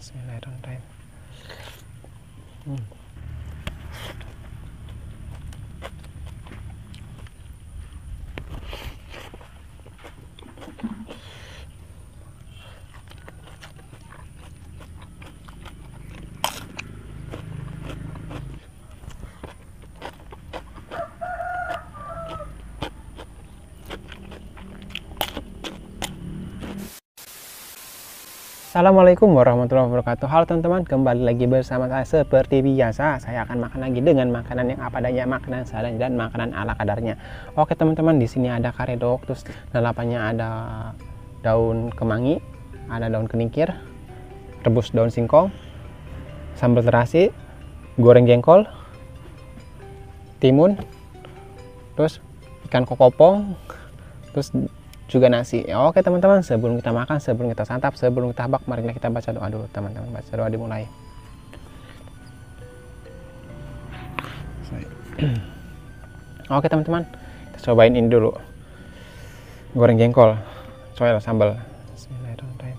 Bismillahirrahmanirrahim. Assalamualaikum warahmatullahi wabarakatuh. Halo teman-teman, kembali lagi bersama saya seperti biasa. Saya akan makan lagi dengan makanan yang apa adanya, makanan seadanya dan makanan ala kadarnya. Oke teman-teman, di sini ada karedok, terus lalapannya ada daun kemangi, ada daun kenikir, rebus daun singkong, sambal terasi, goreng jengkol, timun, terus ikan kokopong, terus juga nasi. Oke teman-teman, sebelum kita makan, sebelum kita santap, sebelum kita habak, marilah kita baca doa dulu teman-teman. Baca doa dimulai. Oke teman-teman, kita cobain ini dulu. Goreng jengkol, soel sambal. Bismillahirrahmanirrahim.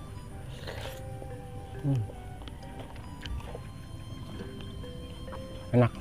Enak.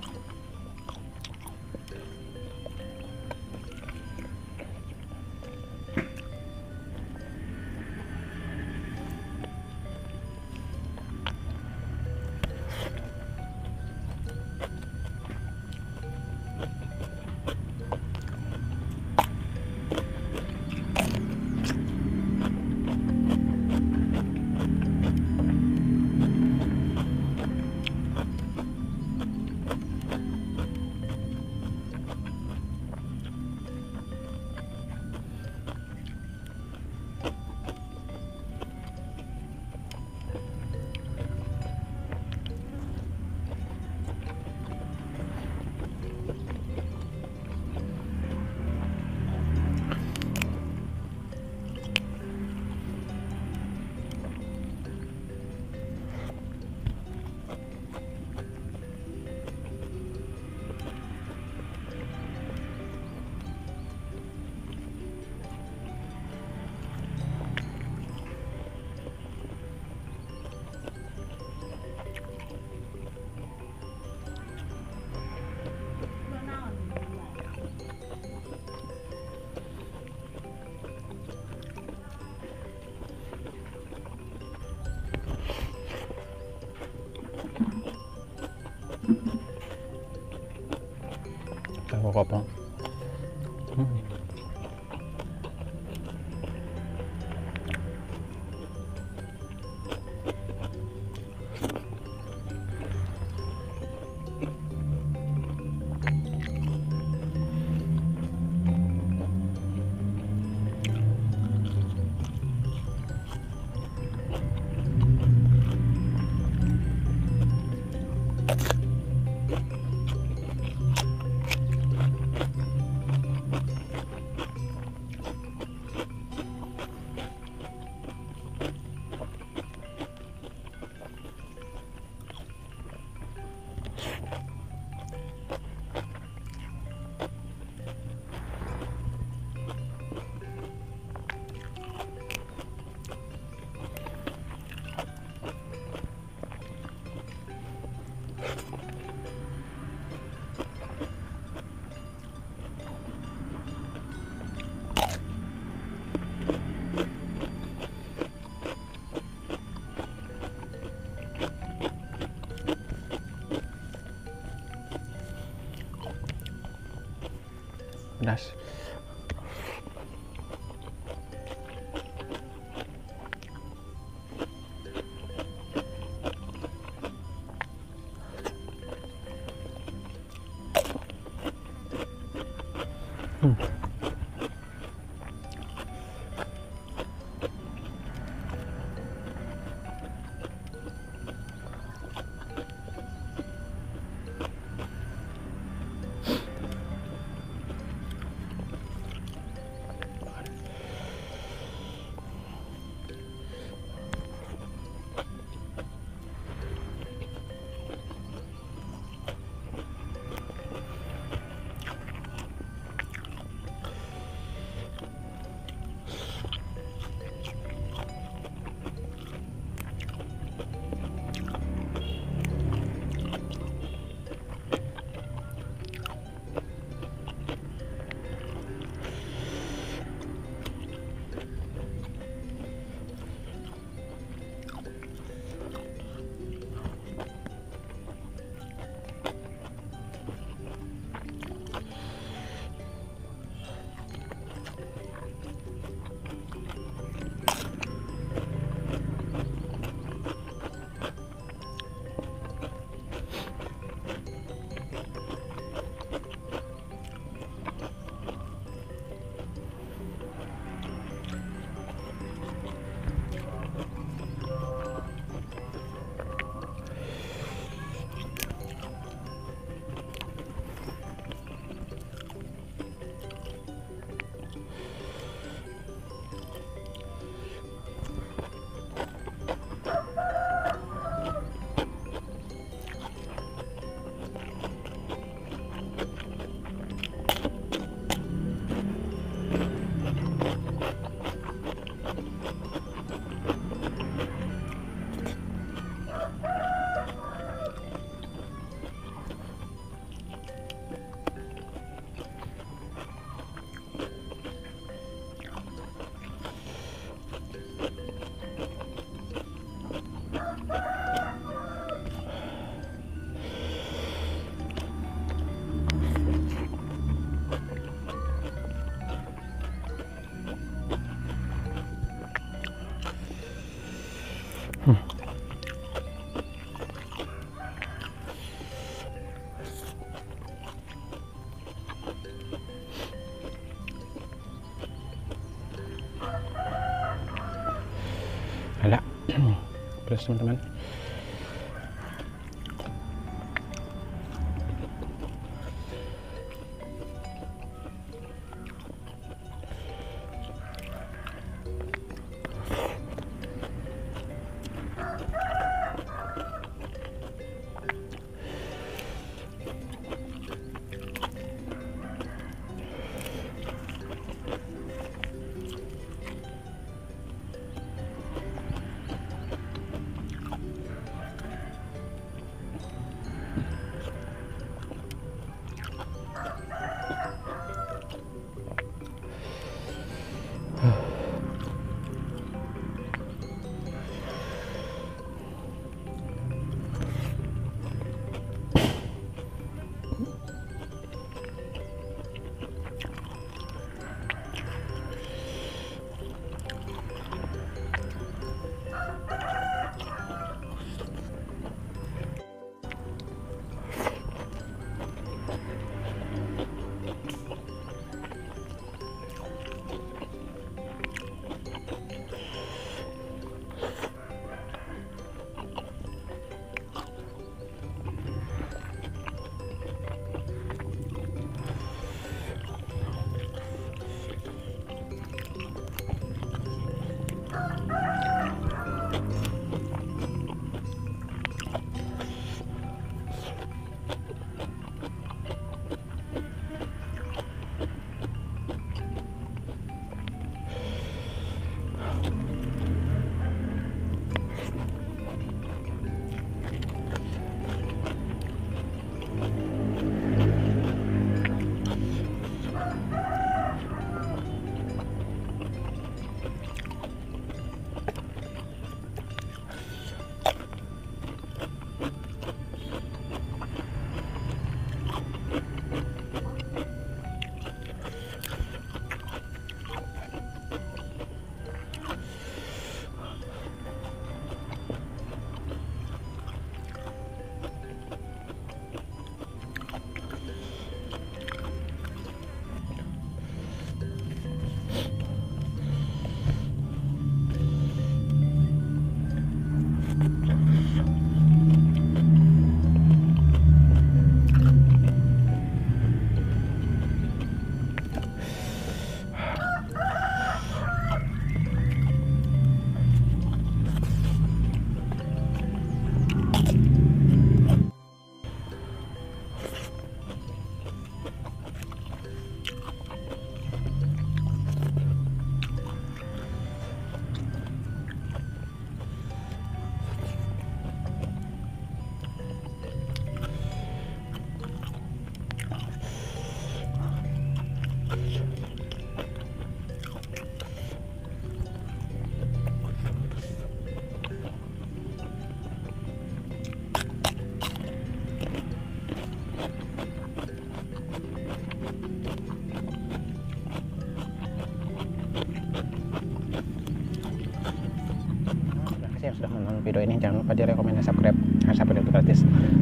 Kopong. Pedas. Pedas teman-teman. Yang sudah menonton video ini, jangan lupa di rekomendasi, subscribe, karena subscribe itu gratis.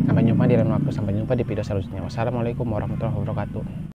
Sampai jumpa di lain waktu, sampai jumpa di video selanjutnya. Wassalamualaikum warahmatullahi wabarakatuh.